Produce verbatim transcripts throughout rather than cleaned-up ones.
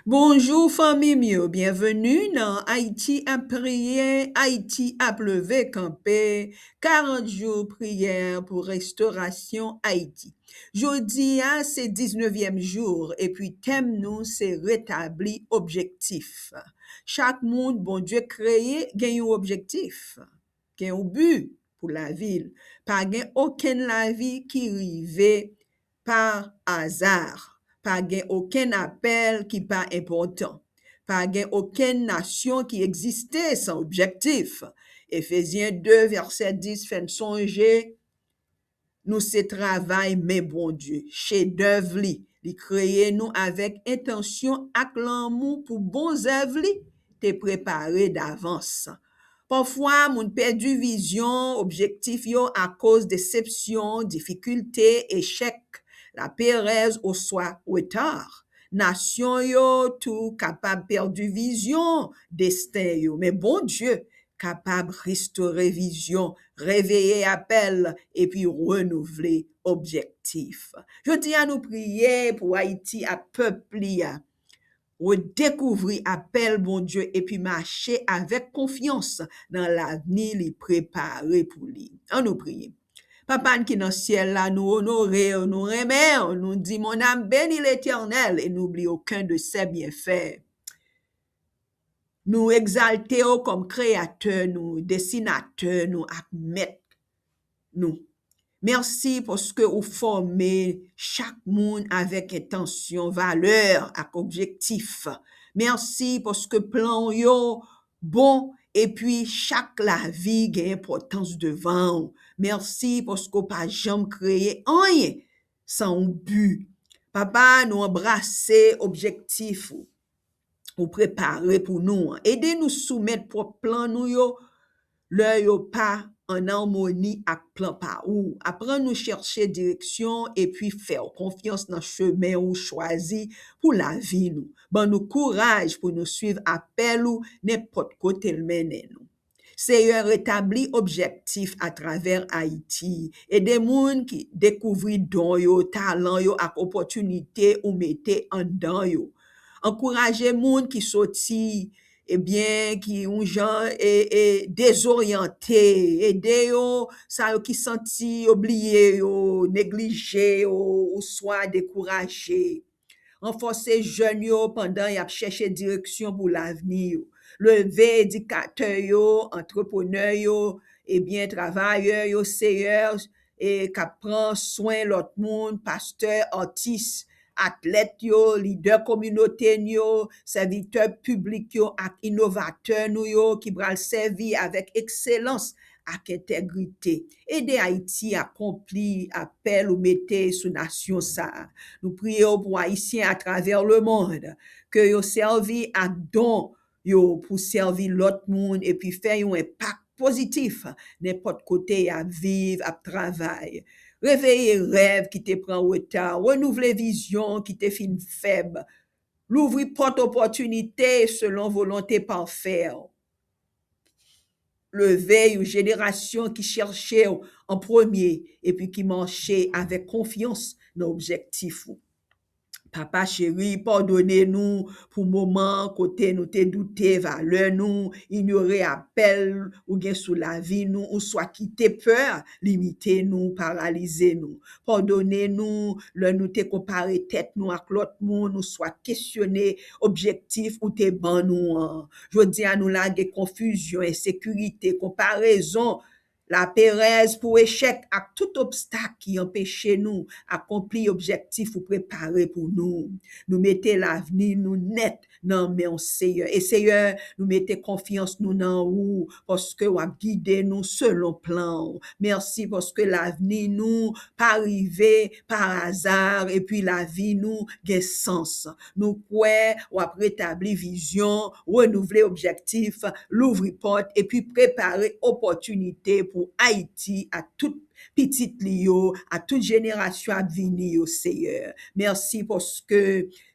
Bonjou fanmi m yo, byenveni nan Ayiti ap priye, Ayiti ap leve kanpe, karant jou priyè pou restorasyon Ayiti. Jodi a se diznevyèm jou epi tèm nou se retabli objektif. Chak moun Bondye kreye gen yon objektif, gen yon bi pou lavi l. Pa gen okenn lavi ki rive pa aza. Pa gen okenn apèl ki pa enpòtan. Pa gen okenn nasyon ki egziste san objektif. Efezyen de vèsè dis fè n sonje nou se travay men Bondye, chedèv li. Li kreye nou avèk entansyon ak lanmou pou bon zèv li te prepare davans. Pafwa, moun pèdi vizyon, objektif yo akoz desepsyon, difikilte, echèk, laperèz oswa reta. Nasyon yo tou kapab pèdi vizyon, desten yo, men Bondye kapab restore vizyon, reveye apèl, epi renouvle objektif. Jodi a, nou priye pou Ayiti ak pèp li a redekouvri apèl Bondye epi mache avèk konfyans nan lavni li prepare pou li. Ann nou priye. Papa n ki nan syèl la, nou onore w, nou renmen w, nou di, Mon âme bénit l'Éternel et n'oublie aucun de ses bienfaits. Nou egzalte w kòm Kreyatè nou, Desinatè nou ak Mèt nou. Mèsi paske ou fòme chak moun avèk entansyon, valè ak objektif. Mèsi paske plan w yo bon, epi chak lavi gen enpòtans devan w. Mèsi paske w pa janm kreye anyen san yon bi. Papa, nou anbrase objektif ou ou prepare pou nou an. Ede nou soumèt pwòp plan nou yo lè yo pa ann amoni ak plan pa ou. Aprann nou chèche direksyon epi fè w konfyans nan chemen ou chwazi pou lavi nou. Ban nou kouraj pou nou swiv apèl ou nenpòt kote l mennen nou. Seyè, retabli objektif atravè Ayiti. Ede moun ki dekouvri don yo, talan yo ak opòtinite ou mete anndan yo. Ankouraje moun ki soti, ebyen, ki yon jan e, e, dezoryante. Ede yo, sa yo ki santi yo bliye yo, neglije yo, oswa dekouraje. Ranfòse jèn yo pandan y ap chèche direksyon pou lavni yo. Leve edikatè yo, antreprenè yo, ebyen, travayè yo, Seyè, e k ap pran swen lòt moun, pastè, atis, atlèt yo, lidè kominote n yo, sèvitè piblik yo ak inovatè nou yo ki pral sèvi avèk ekselans ak entegrite. Ede Ayiti akonpli apèl ou mete sou nasyon sa a. Nou priye w pou Ayisyen atravè lemonn, ke yo sèvi ak don yo pou sèvi lòt moun epi fè yon enpak pozitif nenpòt kote y ap viv, ap travay. Reveye rèv ki te pran reta, renouvle vizyon ki te fin fèb, louvri pòt opòtinite selon volonte pafè w. Leve yon jenerasyon ki chèche w an premye epi ki mache avèk konfyans nan objektif ou. Papa cheri, padone nou pou moman kote nou te doute valè nou, inyore apèl ou gen sou lavi nou, oswa kite pè limite nou, paralize nou. Padone nou lè nou te konpare tèt nou ak lòt moun, oswa kesyone objektif ou te ban nou an. Jodi a, nou lage konfizyon, ensekirite, konparezon, laperèz pou echèk ak tout obstak ki anpeche nou akonpli objektif ou prepare pou nou. Nou mete lavni nou nèt nan men w, Seyè. E Seyè, nou mete konfyans nou nan ou, paske w ap gide nou selon plan w. Mèsi paske lavni nou pa rive pa aza, epi lavi nou gen sans. Nou kwè w ap retabli vizyon, renouvle objektif, louvri pòt, epi prepare opòtinite pou Ayiti ak tout pitit li yo, ak tout jenerasyon ap vini yo, Seyè. Mèsi paske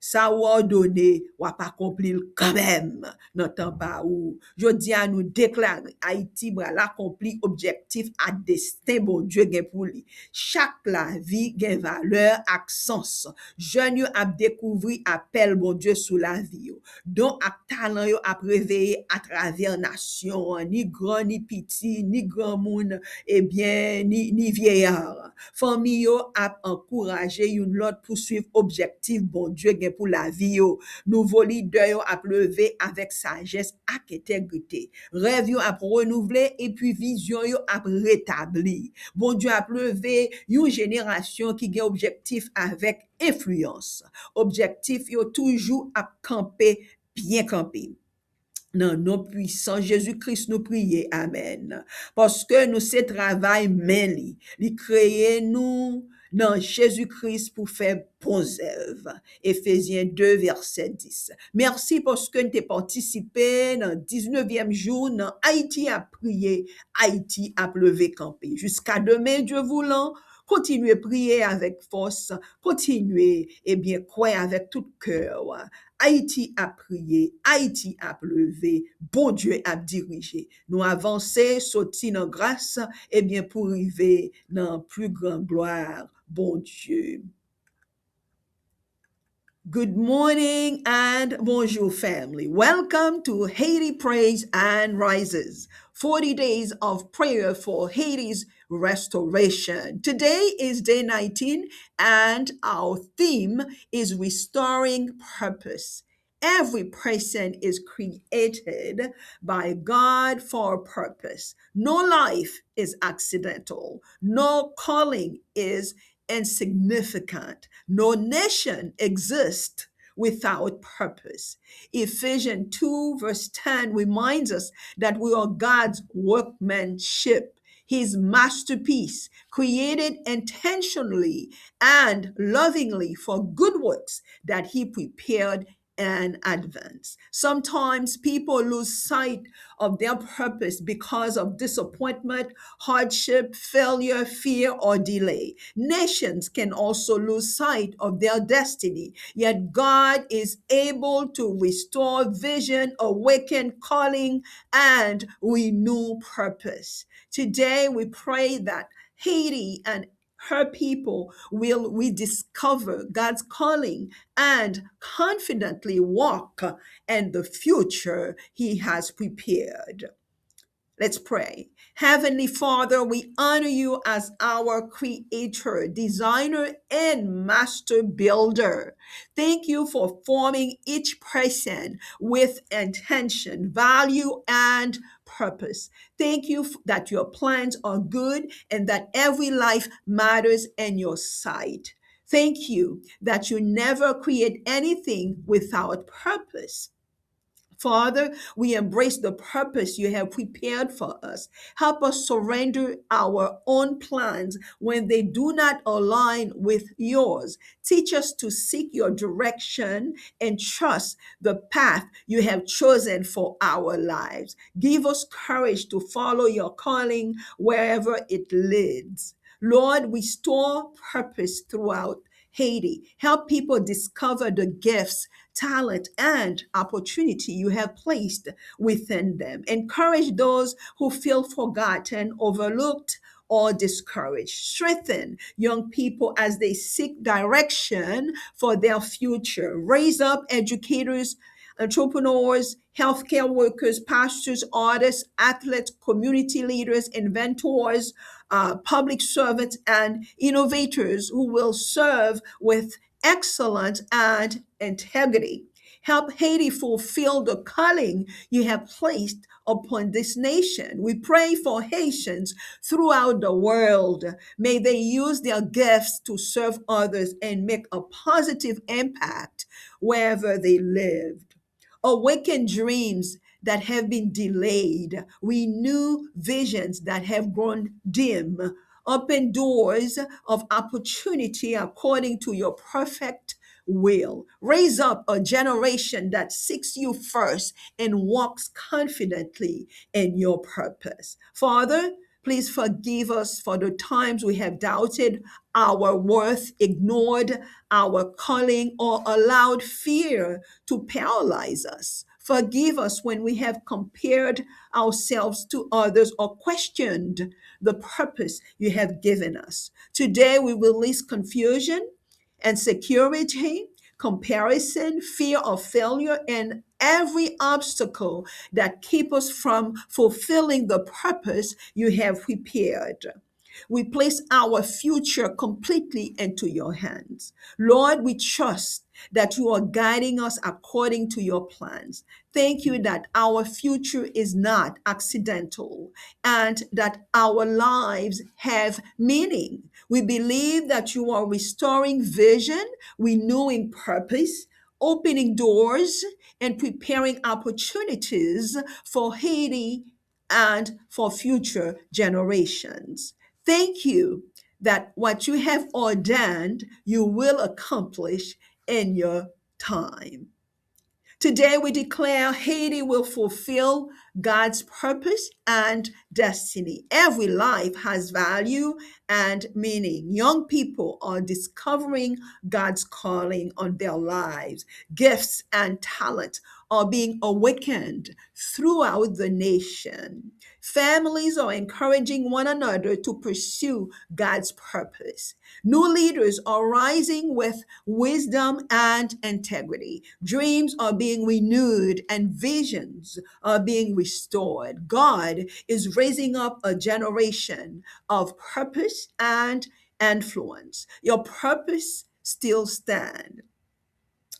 Sa ou òdone, w ap akonpli l kanmenm nan tan pa ou. Jodi a, nou deklare Ayiti pral akonpli objektif ak desten Bondye gen pou li. Chak lavi gen valè ak sans. Jèn yo ap dekouvri apèl Bondye sou lavi yo. Don ak talan yo ap reveye atravè nasyon an, ni gran, ni piti, ni granmoun, ebyen, ni, ni vyeyar. Fanmi yo ap ankouraje youn lòt pou swiv objektif Bondye gen pou lavi yo. Nouvo lidè yo ap leve avèk sajès ak entegrite. Rèv yo ap renouvle epi vizyon yo ap retabli. Bondye ap leve yon jenerasyon ki gen objektif avèk enfliyans. Objektif yo toujou ap kanpe, byen kanpe. Nan non pwisan Jezi Kris nou priye, amèn. Paske nou se travay men li. Li kreye nou nan Jezi Kris pou fè bon zèv. Efezyen de, vèsè dis. Mèsi paske n te patisipe nan diznevyèm jou nan Ayiti ap priye, Ayiti ap leve kanpe. Jiska demen, Dye voulan, kontinye priye avèk fòs, kontinye, ebyen, kwè avèk tout kè w. Ayiti ap priye, Ayiti ap leve, Bondye ap dirije. Nou avanse, soti nan gras, ebyen, pou rive nan pli gran glwa Bondye. Good morning and bonjour, family. Welcome to Haiti Prays and Rises, forty days of prayer for Haiti's restoration. Today is day nineteen, and our theme is restoring purpose. Every person is created by God for a purpose. No life is accidental. No calling is insignificant. No nation exists without purpose. Ephesians two, verse ten reminds us that we are God's workmanship, his masterpiece, created intentionally and lovingly for good works that he prepared in advance. Sometimes people lose sight of their purpose because of disappointment, hardship, failure, fear, or delay. Nations can also lose sight of their destiny, yet God is able to restore vision, awaken calling, and renew purpose. Today, we pray that Haiti and her people will rediscover God's calling and confidently walk in the future he has prepared. Let's pray. Heavenly Father, we honor you as our creator, designer, and master builder. Thank you for forming each person with intention, value, and purpose. Thank you f- that your plans are good and that every life matters in your sight. Thank you that you never create anything without purpose. Father, we embrace the purpose you have prepared for us. Help us surrender our own plans when they do not align with yours. Teach us to seek your direction and trust the path you have chosen for our lives. Give us courage to follow your calling wherever it leads. Lord, restore purpose throughout Haiti. Help people discover the gifts, talent, and opportunity you have placed within them. Encourage those who feel forgotten, overlooked, or discouraged. Strengthen young people as they seek direction for their future. Raise up educators, entrepreneurs, healthcare workers, pastors, artists, athletes, community leaders, inventors, uh, public servants, and innovators who will serve with excellence and integrity. Help Haiti fulfill the calling you have placed upon this nation. We pray for Haitians throughout the world. May they use their gifts to serve others and make a positive impact wherever they live. Awaken dreams that have been delayed. Renew visions that have grown dim. Open doors of opportunity according to your perfect will. Raise up a generation that seeks you first and walks confidently in your purpose. Father, Please forgive us for the times we have doubted our worth, ignored our calling, or allowed fear to paralyze us. Forgive us when we have compared ourselves to others or questioned the purpose you have given us. Today, we release confusion, insecurity, comparison, fear of failure, and every obstacle that keep us from fulfilling the purpose you have prepared. We place our future completely into your hands. Lord, we trust that you are guiding us according to your plans. Thank you that our future is not accidental and that our lives have meaning. We believe that you are restoring vision, renewing purpose, opening doors, and preparing opportunities for Haiti and for future generations. Thank you that what you have ordained, you will accomplish in your time. Today, we declare Haiti will fulfill God's purpose and destiny. Every life has value and meaning. Young people are discovering God's calling on their lives. Gifts and talent are being awakened throughout the nation. Families are encouraging one another to pursue God's purpose. New leaders are rising with wisdom and integrity. Dreams are being renewed and visions are being restored. God is raising up a generation of purpose and influence. Your purpose still stand.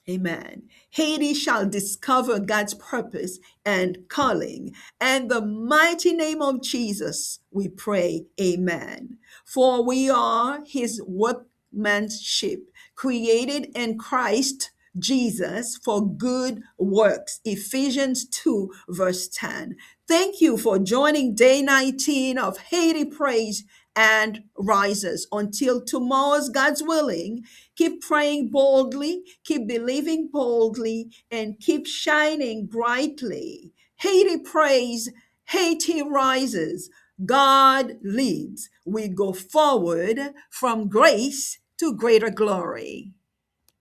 Amen. Haiti shall discover God's purpose and calling. And the mighty name of Jesus, we pray. Amen. For we are his workmanship, created in Christ Jesus for good works. Ephesians two, verse ten. Thank you for joining day nineteen of Haiti Praise and Rises. Until tomorrow's God's willing, keep praying boldly, keep believing boldly, and keep shining brightly. Haiti Praise, Haiti Rises. God leads. We go forward from grace to greater glory.